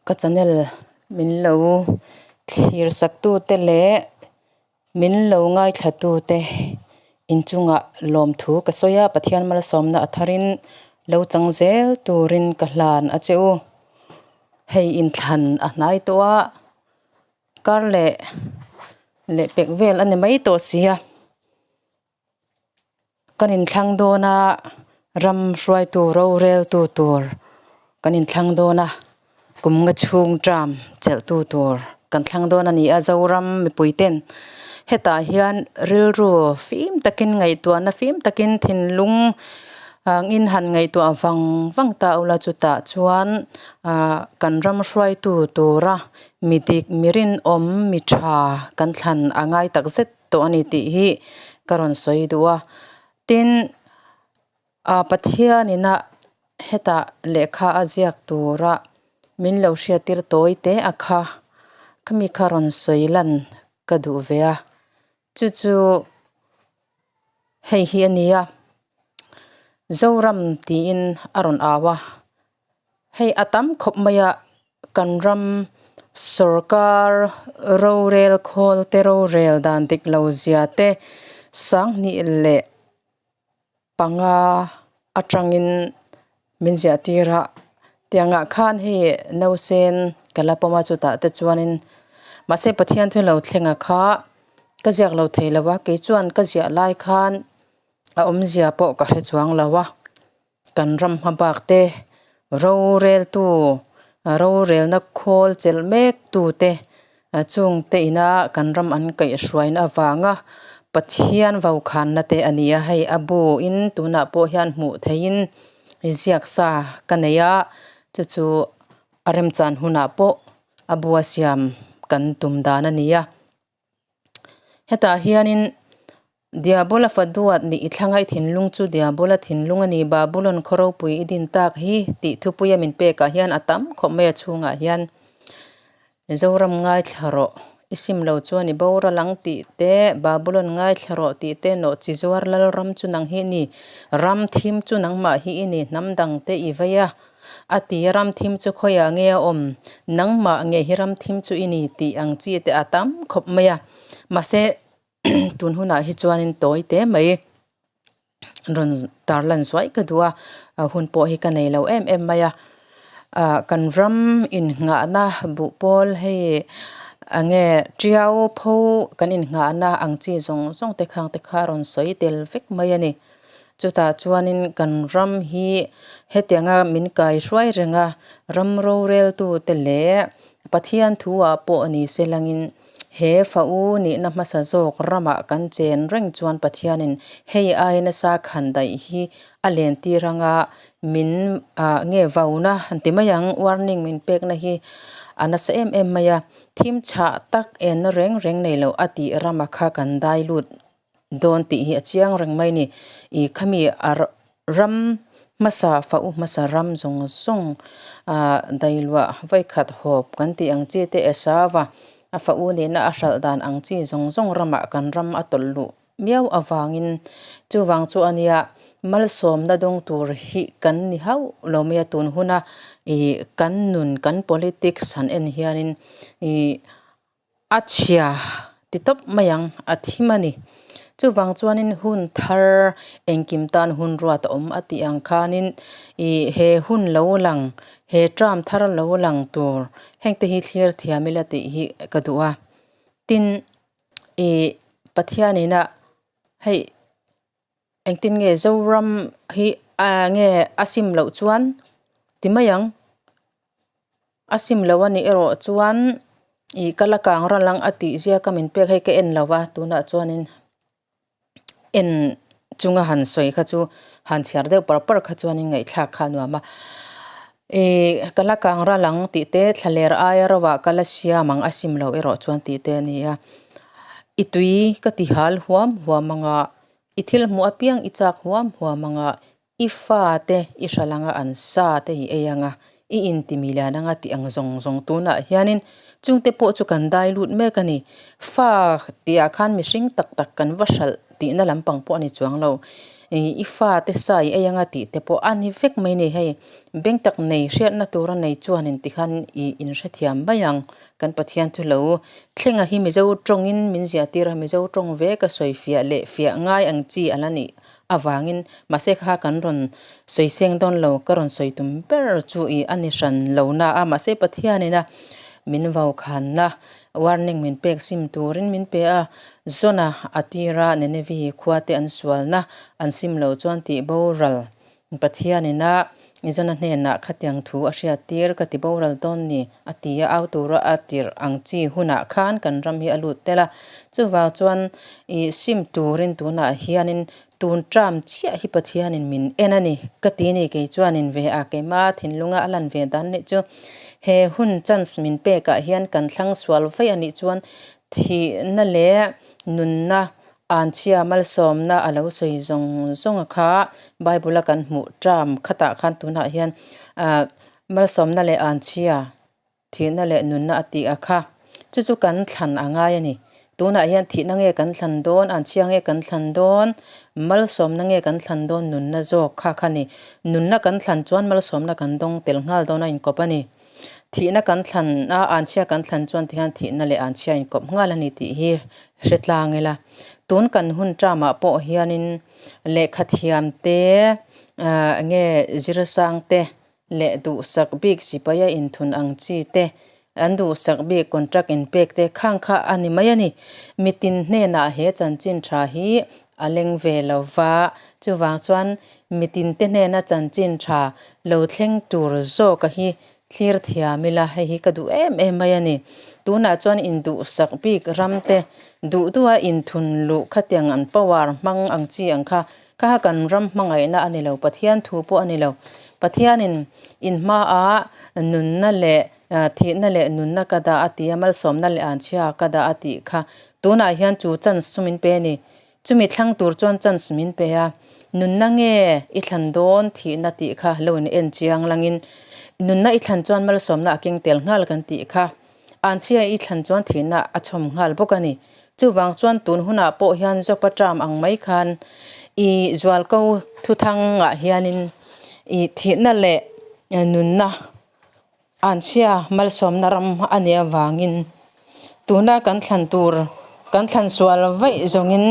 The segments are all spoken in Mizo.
Ka channel min lo thlir sak tute leh min lo ngaithla tute inchungah lawmthu ka sawi a, Pathian malsawmna a tharin lo chang zel turin ka hlan a che u. Hei inthlan a hnai tawh a, kar leh leh pek vel a ni mai tawh si a. Kan inthlang dawn a, ram hruaitu roreltu tur kan inthlang dawn a, kum nga chhung term chelhtu tur kan thlang dawn a ni a, Zoram mipui ten hetah hian rilru fim takin ngaihtuahna fim takin thinlung angin han ngaihtuah vang vang ta ula chutah chuan ah kan ram hruaitu tura mi dik mi rinawm mi tha kan thlan a ngai tak zet. tawh a ni tih hi ka rawn sawi duh a tin ah Pathianina hetah lehkha a ziak tura min lo hriattir tawi te a kha khami kha rawn sawi lan ka duh ve a chu chu hei hi a ni a Zoram tiin a rawn au a. Hei a tam khawp mai a, kan ram sorkar rorel khawl te rorel dan dik lo zia te sanghnih leh panga atangin min ziah tir a tiangah khan hei nausen ka la pawm a chutah te chuanin mahse Pathian thu lo thleng a kha ka ziak lo thei lo a kei chuan ka ziah lai khan a awmzia pawh ka hre chuang lo a. Kan ram hma bak te roreltu rorelna khawl chelh mek tu te chung te ina kan ram an kaihhruaina avanga Pathian vokhanna te a ni a hei a bu in tunah pawh hian hmuh theihin ziak sa ka nei a chu chu a remchan hunah pawh a bua siam kan tum dan a ni a. Hetah hianin Diabola fa duat nih i thlang a, i thinlung chu Diabola thinlung a ni, Babulon khaw ropui i din tak hi tih thupuia min pekah hian a tam khawp mai a chhungah hian Zoram ngaithla rawh, i sim lo chuan i boral ang tih te, Babulon ngaithla rawh tih te, nawhchi zuar lalram chu nang hi i ni, ram thim chu nangmah hi i ni, hnam dang te i vei a. A ti a, ram thim chu khawiah nge a awm? Nangmah nge hi ram thim chu i ni tih ang chi te a tam khawp mai a. Mahse, tun hunah hi chuanin tawi te mai rawn tarlan zuai ka duh a, hun pawh hi ka nei lo em em mai a. Ah kan ram innghahna buh pawl hei eng nge tiau pho kan innghahna ang chi zawng zawng te khang te kha a rawn sawi tel vek mai a ni. Chutah chuanin kan ram hi hetianga min kai hruai reng a, ram roreltute leh Pathian thu-ah pawh ni se langin he fa u nihna hmasa zawk ramah kan chen reng chuan Pathianin hei ai nasa khan daih hi a lentir anga min ah nge vauna han ti mai ang, warning min pekna hi a nasa em em mai a, thim chhah tak enna reng reng nei loh a tih rama kha kan dai lut dawn tih hi a chiang reng mai a ni. Ih khami a ram hmasa fa u hmasa ram zawng zawng ah dailuah vawikhat hawp kan tih ang chi te Esava a fa u nena a hralh dan ang chi zawng zawng ramah kan ram a tawlh luh miau avangin chuvang chu a nia malsawmna dawng tur hi kan ni hauh lo mai a tun huna ih kan nun kan politics han en hianin ih A chhia ti tawp mai ang, a thim a ni. Chuvang chuanin hun thar engkim tan hun ruat a awm a tih ang khanin ih he hun lo lang, he term thar lo lang tur hengte hi thlir thiam ila tih hi ka duh a. Tin, ih Pathianina hei engtin nge Zoram hi ah nge a sim loh chuan ti mai ang. A sim lo a nih erawh chuan ih ka la kang ral ang a tih zia ka min pek hei ka en lo va tunah chuanin en chunga han sawi kha chu han chhiar deuh par par kha chuanin ngaihthlak kha a nuam a ih ka la kang ral ang tih te thla ler aia ro ah ka la siam ang a sim lo erawh chuan tih te a ni a i tui ka ti hal huam huam ang a i thil hmuh apiang i chak huam huam ang a. I fate i hral anga an sa te i ei anga i intimi lian anga tih ang zawng zawng tunah hianin chungte pawh chu kan dai lut mek a ni. Fa tihah khan mihring tak tak kan va hralh tihna lampang pawh a ni chuang lo. I fate sa i ei anga tih te pawh a ni vek mai ni hei. Beng tak nei hriatna tura nei chuanin tikhan i inhrethiam mai ang. Kan Pathian chu lo thleng a hi Mizo tawngin min ziah tir a, Mizo tawng ve ka sawi fiah leh fiah ngai ang chi a la nih avangin mahse kha kan rawn sawi seng dawn lo, ka rawn sawi tum ber chu i a ni hran lo na a, mahse Pathianin a min vaukhanna warning min pek sim turin min pe a, Zona a tira Nenevi khua te an sualna an sim lo chuan tih boral Pathianin a Zona hnenah khatiang thu a hriat tir ka ti boral dawn ni a ti a, au tura a tirh ang chi hunah khan kan ram hi a lut tel a. Chuvang chuan i sim turin tunah hianin tun term chiah hi Pathianin min en a ni ka ti ni kei chuanin ve a keimah thinlunga a lan ve dan nih chu he hun chance min pekah hian kan thlang sual vaih a nih chuan thihna leh nunna Anchhia malsawmna a lo sawi zawng zawng a kha Bible a kan hmuh term khatah khan tunah hian ah malsawmna leh anchhia thihna leh nunna a tih a kha chu chu kan thlan a ngai a ni. Tunah hian thihna nge kan thlan dawn anchhia nge kan thlan dawn malsawmna nge kan thlan dawn nunna zawk kha kha ni. Nunna kan thlan chuan malsawmna kan dawng tel nghal dawn a inkawp a ni. Thihna kan thlan a, anchhia kan thlan chuan tihian thihna leh anchhia inkawp nghal a ni tih hi hre tlang ila. Tun kan hun term-ah pawh hianin lehkha thiam te ah nge zirsang te leh duhsak bik sipaia inthun ang chi te an duhsak bik contract inpek te khang kha a ni mai a ni. Mitin hnenah he chanchin tha hi a leng ve lo va, chuvang chuan Mitin te hnena chanchin tha lo thleng tur zawka hi thlir thiam ila hei hi ka duh em em mai a ni. Tunah chuan induhsak bik ram te duh duha inthun luh khatiang an power hmang ang chi ang kha kha kha kan ram hmangaihna a ni lo, Pathian thu pawh a ni lo. Pathianin inhmaah nunna leh thihna leh nunna ka dah a ti a, malsawmna leh anchhia ka dah a tih kha tunah hian chu chance chu min pe a ni. Chumi thlang tur chuan chance min pe a, nunna nge i thlan dawn thihna tih kha lo in en chiang langin nunna i thlan chuan malsawmna a keng tel nghal kan tih kha anchhia i thlan chuan thihna a chhawm nghal bawk a ni. Chuvang chuan tun hunah pawh hian Jopa term ang mai khan i zualko thuthangah hianin i thihna leh nunna Anchhia malsawmna ram a nih avangin tuna kan thlan tur kan thlan sual vaih zawngin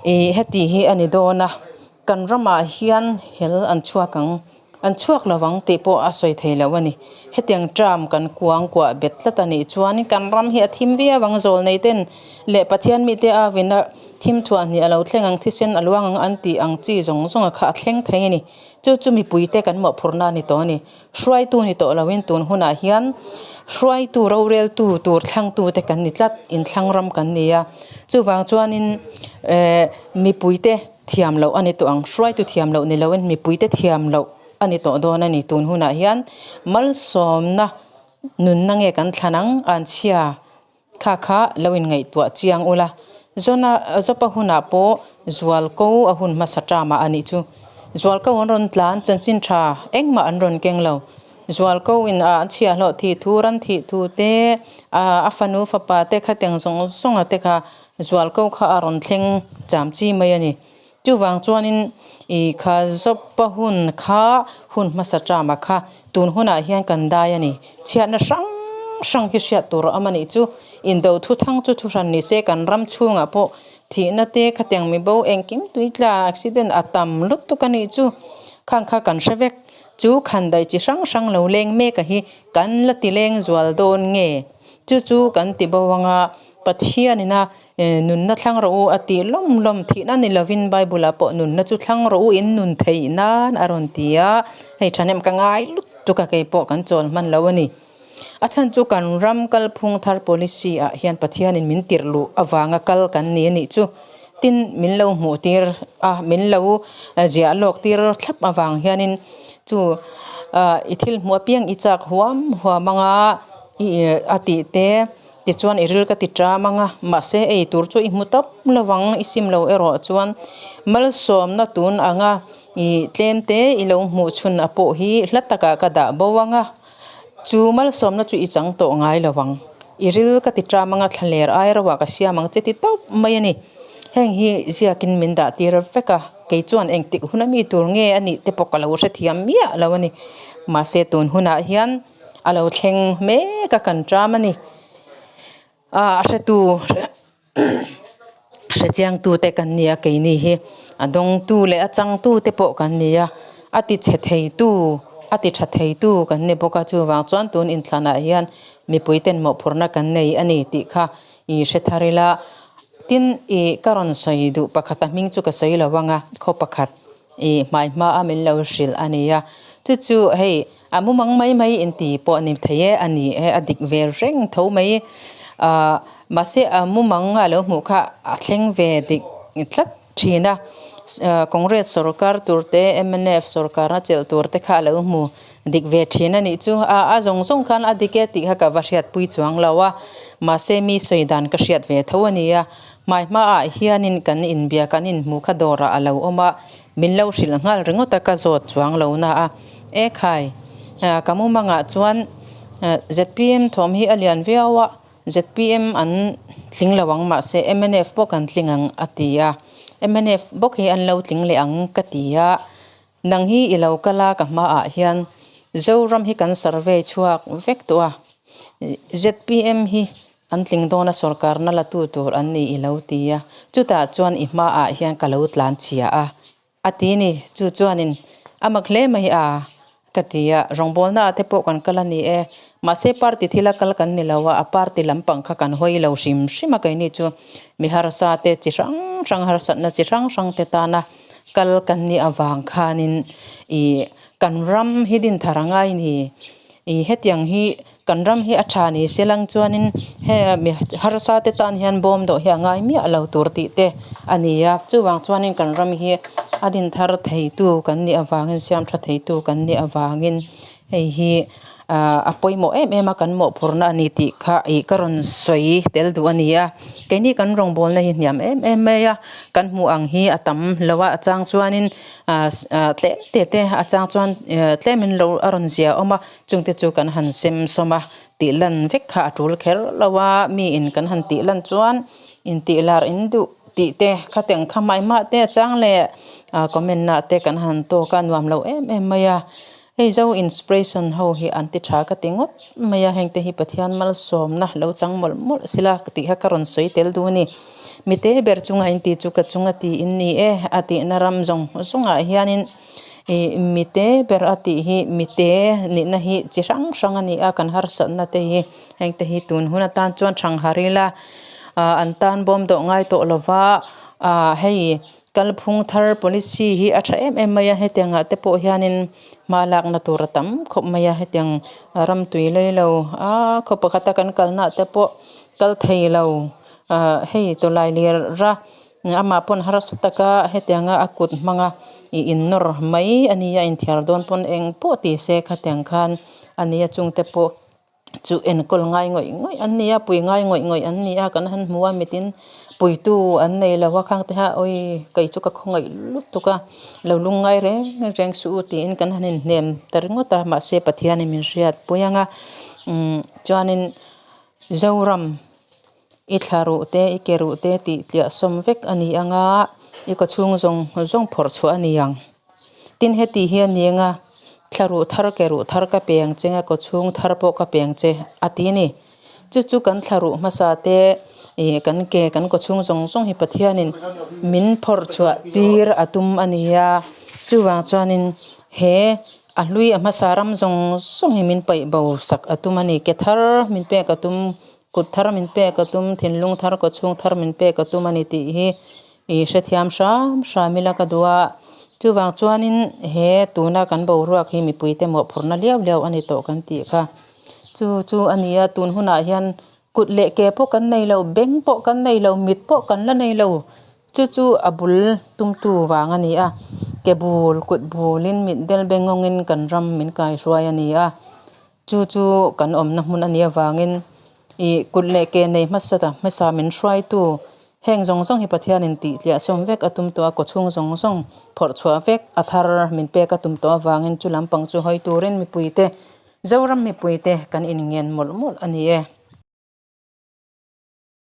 ih heti hi a ni dawn a, kan ramah hian hel an chhuak ang, an chhuak lo ang tih pawh a sawi thei lo a ni. Hetiang term kan kuang kuah bet tlat a nih chuan kan ram hi a thim viau ang zawl nei ten leh Pathian mite a vina thim thuah hnih a lo thleng ang thisen a luang ang an tih ang chi zawng zawng a kha a thleng thei a ni. Chu chu mipuite kan mawhphurhna a ni tawh a ni. Hruaitu ni tawh loin tun hunah hian hruaitu roreltu tur thlangtute kan ni tlat, inthlang ram kan ni a. Chuvang chuanin eh mipuite thiam loh a ni tawh ang, hruaitu thiam loh ni loin mipuite thiam loh a ni tawh dawn a ni. Tun hunah hian malsawmna nunna nge kan thlan ang, anchhia Kha kha lo in ngaihtuah chiang ula, Zona Zopa hunah pawh Zualko a hun hmasa term ah a nih chu. Zualko an rawn tlan chanchin tha engmah an rawn keng lo. Zualko in a chhiahhlawh thih thu, ran thih thu te, a fanu fapa te khatiang zawng zawng a te kha Zualko kha a rawn thleng cham chi mai a ni. Chuvang chuanin i kha Zopa hun kha hun hmasa term ah kha tun hunah hian kan dai a ni. Chhiatna hrang hrang hi hriat tur a awm a nih chu. Indo thuthang chu thuhran ni se kan ram chhungah pawh thihna te khatiang mibo engkim tuitla accident a tam lutuk a nih chu. Khang kha kan hre vek. Chu khandaih chi hrang hrang lo leng mek a hi kan la ti leng zual dawn nge? Chu chu kan ti bo anga Pathianina Nunna thlang rawh u a tih lawm lawm thihna ni lovin Bible ah pawh nunna chu thlang rawh u in nun theih nan a rawn ti a, hei thahnem ka ngai lutuk a kei pawh kan chawl hman lo a ni. A chhan chu kan ram kalphung thar policy ah hian Pathianin min tirh luh avanga kal kan ni a nih chu tin min lo hmuh tir a, min lo ziah lawk tir thlap avang hianin chu i thil hmuh apiang i chak huam huam anga i a tih te. Tichuan i ril ka ti ṭam ang a, mahse ei tur chu i hmu tawp lo vang, i sim lo erawh chuan malsawmna tun anga i tlem te i lo hmuh chhun a pawh hi hla takah ka dah bo ang a, chu malsawmna chu i chang tawh ngai lo vang. I ril ka ti ṭam ang a, thlaler ai roah ka siam ang che ti tawp mai a ni. Heng hi ziakin min dah tir vek a, kei chuan engtik hun ami tur nge a nih te pawh ka lo hrethiam miah lo a ni. Mahse tun hunah hian a lo thleng mek a kan ṭam a ni. A hretu hrechiangtu te kan ni a keini hi a dawngtu leh a changtu te pawh kan ni a, a ti chhe theitu a ti tha theitu kan ni bawk a chuvang chuan tun inthlanah hian mipui ten mawhphurhna kan nei a ni tih kha i hre thar ila tin ih ka rawn sawi duh pakhat a hming chu ka sawi lo ang a khaw pakhat ih hmai hma a min lo hrilh a ni a chu chu hei. A mumang mai mai inti pawh ni thei e, a ni e, a dik ve reng tho mai. Ahh mahse a mumang a lo hmuh kha a thleng ve dik tlat thin a. Congress sorkar tur te, mnf sorkarna chelh tur te kha a lo hmu dik ve thin a nih chu. A a zawng zawng khan a dik e tih kha ka va hriatpui chuang lo a, mahse mi sawi dan ka hriat ve tho a ni a. Hmai hmaah hianin kan inbia kan inhmuh kha dawrah a lo awm a, Min lo hrilh nghal ringawt a ka zawt chuang lo na a, E khai, ka mumangah chuan zpm thawm hi a lian viau a, zpm an tling lo ang mahse mnf bawk an tling ang a ti a, mnf bawk hi an lo tling leh ang ka ti a, nang hi i lo kal a ka hmaah hian Zoram hi kan survey chhuak vek tawh a, zpm hi An tling dawna sorkarna la tu tur an ni i lo ti a, chutah chuan i hmaah hian ka lo tlan chhia a, a ti ni. Chu chuanin a mak hle mai a, ka ti a, rawngbawlnaah te pawh kan kal a ni e, mahse party thila kal kan ni lo a, a party lampang kha kan hawi lo hrim hrim a keini chu mi harsa te chi hrang hrang harsatna chi hrang hrang te tana kal kan nih avang khanin ih kan ram hi dinthar a ngai ni ih hetiang hi Kan ram hi a tha ni se lang chuanin he mi harsa te tan hian bawm dawh hi a ngai miah lo tur tih te a ni a, chuvang chuanin kan ram hi a din thar theitu kan nih avangin siam tha theitu kan nih avangin hei hi ah a pawimawh em em a kan mawhphurhna a ni tih kha ih ka rawn sawi tel duh a ni a, keini kan rawngbawlna hi hniam em em mai a, kan hmuh ang hi a tam lo a, a chang chuanin ah tlem te te a chang chuan tlemin lo a rawn zia awm a. Chungte chu kan han sem sawm a, tih lan vek kha a tul kher lo a, mi in kan han tih lan chuan intih lar in duh tih te khateng kha hmai hmah te a chang leh comment ah te kan han tawk a nuam lo em em mai a, hei zo inspiration ho hi an ti tha ka ti ngawt mai a, hengte hi Pathian malsawmna lo chang mawlh mawlh sila tih kha ka rawn sawi tel duh a ni. Mite ber chunga inti chu ka chunga tiin ni e a tihna ram zawng zawngah hianin. Ih mite ber a tih hi mite nihna hi chi hrang hrang a ni a kan harsatna te hi heng te hi tun hun atan chuan thang har ila ah an tan bawm dawh ngai tawh lova ah hei kalphung thar policy hi a tha em em mai a hetiang ah te pawh hianin hma lakna tur a tam khawp mai a hetiang ram tui lei lo a khaw pakhata kan kalna ah te pawh kal thei lo ah hei tawlai lir a. Amah pawn harsa taka hetianga a kut hmanga ih innawr mai a ni a, inthiar dawn pawn eng pawh ti se khatiang khan a ni a, chungte pawh chu enkawl ngai ngawih ngawih an ni a, pui ngai ngawih ngawih an ni a, kan han hmu a mitin puitu an nei lo a khang te kha awi kei chu ka khawngaih lutuk a, lo lung ngai reng reng suh u tiin kan han inhnem ta ringawt a, mahse Pathianin min hriat pui ang a, umm chuanin Zoram. I thla ruh te, i ke ruh te tih tliah sawm vek a ni ang a, i kaw chhung zawng zawng phawrh chhuah a ni ang. Tin, heti hi a ni ang a, thla ruh thar, ke ruh thar ka pe ang che nga, kaw chhung thar pawh ka pe ang che, a ti a ni. Chu chu kan thla ruh hmasa te, ih kan ke, kan kaw chhung zawng zawng hi Pathianin min phawrh chhuah tir a tum a ni a. Chuvang chuanin he a hlui a hmasa ram zawng zawng hi min paih bo sak a tum a ni. Ke thar min pek a tum. Kut thar min pek a tum, thinlung thar kawchhung thar min pek a tum a ni tih hi i hrethiam hram hram ila ka duh a. Chuvang chuanin he tuna kan boruak hi mipuite mawhphurhna liau liau a ni tawh kan tih kha. Chu chu a ni a, tun hunah hian kut leh ke pawh kan nei lo, beng pawh kan nei lo, mit pawh kan la nei lo. Chu chu a bul tumtu vang a ni a, ke bul, kut bulin mit del bengawngin kan ram min kaihruai a ni a. Chu chu kan awmna hmun a nih avangin ih kut leh ke nei hmasa ta hmasa min hruaitu heng zawng zawng hi Pathianin tih tliah sawm vek a tum tawh a, kawchhung zawng zawng phawrh chhuah vek a thar min pek a tum tawh avangin chu lampang chu hawi turin mipuite Zoram mipuite kan inngen mawlh mawlh a ni e.